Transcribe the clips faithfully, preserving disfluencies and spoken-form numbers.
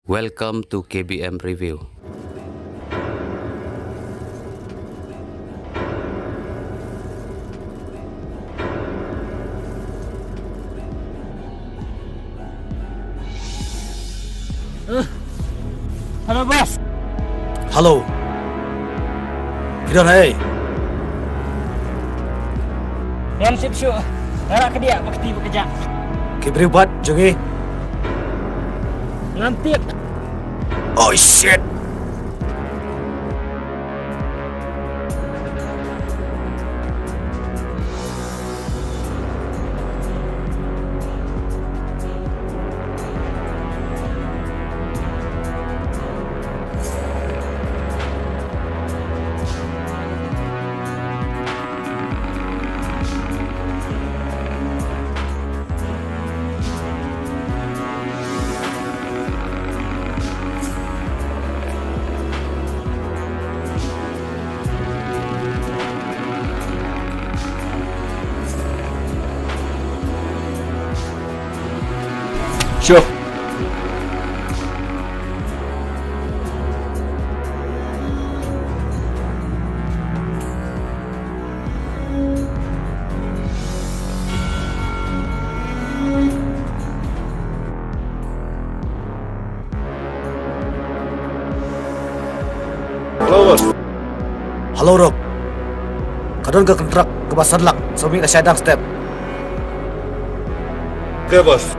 Welcome to K B M Review. Hello, boss. Hello. Phi don haei? Ngam tip shuh. Nga la kdiah ba kti ba kjat. Ki briew bat jong ngi. Ngam tip. Oh shit. Sure. Hello, boss. Hello, Rob. Ka don ka kontrak kaba san lak, sa mih na shadang step. Okay, boss.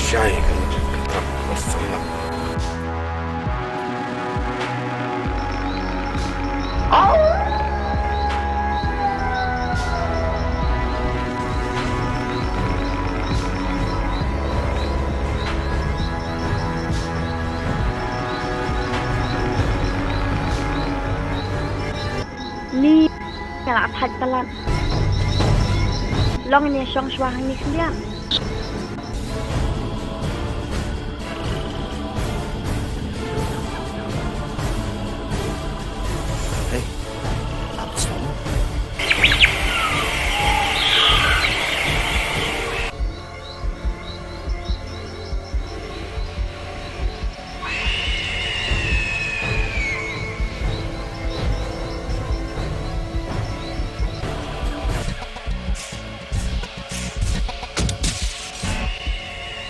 Shai ka kontrak kaba san lak. Ni, nga la thait palat. Long ïa shong shuwa hangne khyndiat.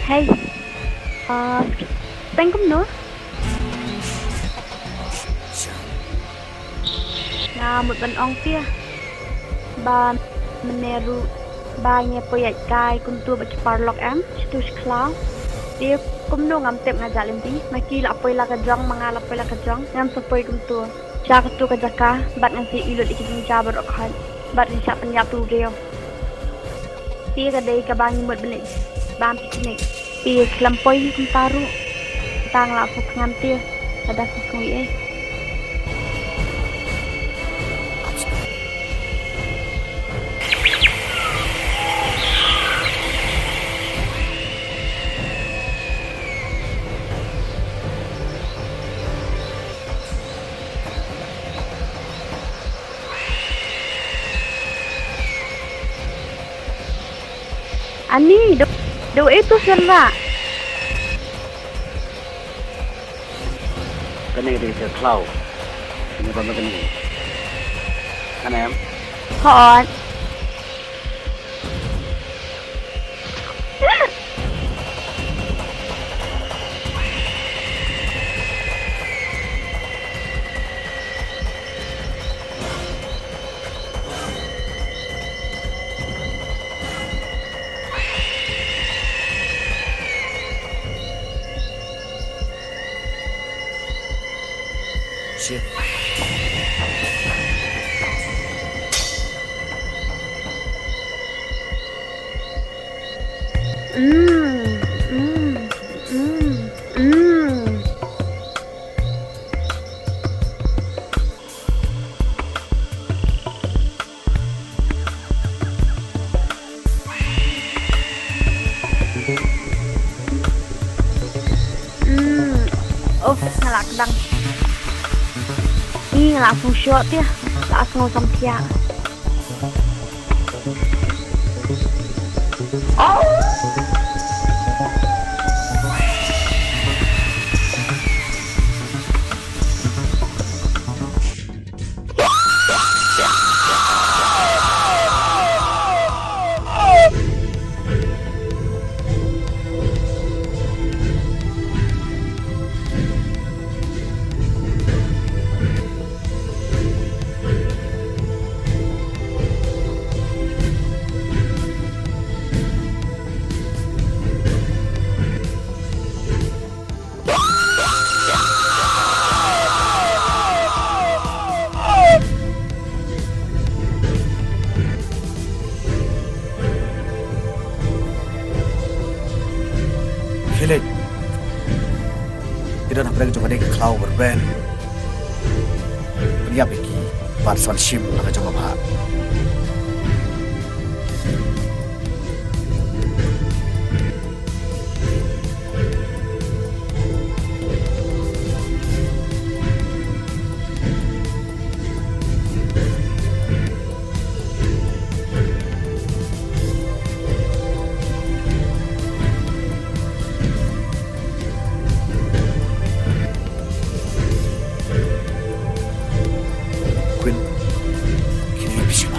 Hei. Ah, phi kumno? Nga mut ban ong phi ba mynne ruh ba ngi poi ïaid kai kumto bad ki paralok em, shitu shi khlaw. Te kumno ngam tip, nga jah lynti. Ma ki la poi la ka jong, ma nga la poi la ka jong, ngan sa poi kumto sha kato ka jaka bad ngan sa ïohi lut ïa ki jingjia baroh khoit bad ngan sa pynïap tu briew. Te ka dei kaba ngi mut ban leit bam picnic. Te khlem poi hi kumta ruh, tang la phuh ngam te, lada phi sngew ei. Ani, do, do itu sera. Kane dei ka khlaw. Kane ba kane. Kane em? Hooid. Shit. Mm, mm, mm, mm. Mm. Oh, nga la kdang. Ih, nga la sngewshoh te. La sngew samthiah. Felix, ki don hapdeng jong kane ka khlaw ba rben. Pynïap ïa ki bad sa wan shim na ka jong ka bhah. Queen, kine ki bishop.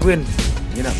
Win, you know.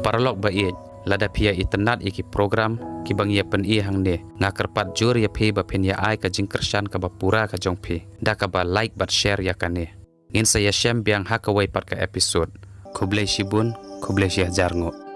Paralok ba ïeit, lada phi ïa itynnad ïa ki program kiba ngi ïa pyni hangne, nga kyrpad jur ïa phi ba phin ïa ai ka jingkyrshan kaba pura ka jong phi da kaba like bad share ïa kane. Ngin sa ïashem biang ha kawei pat ka episode. Khublei shibun, khublei shihajar nguh.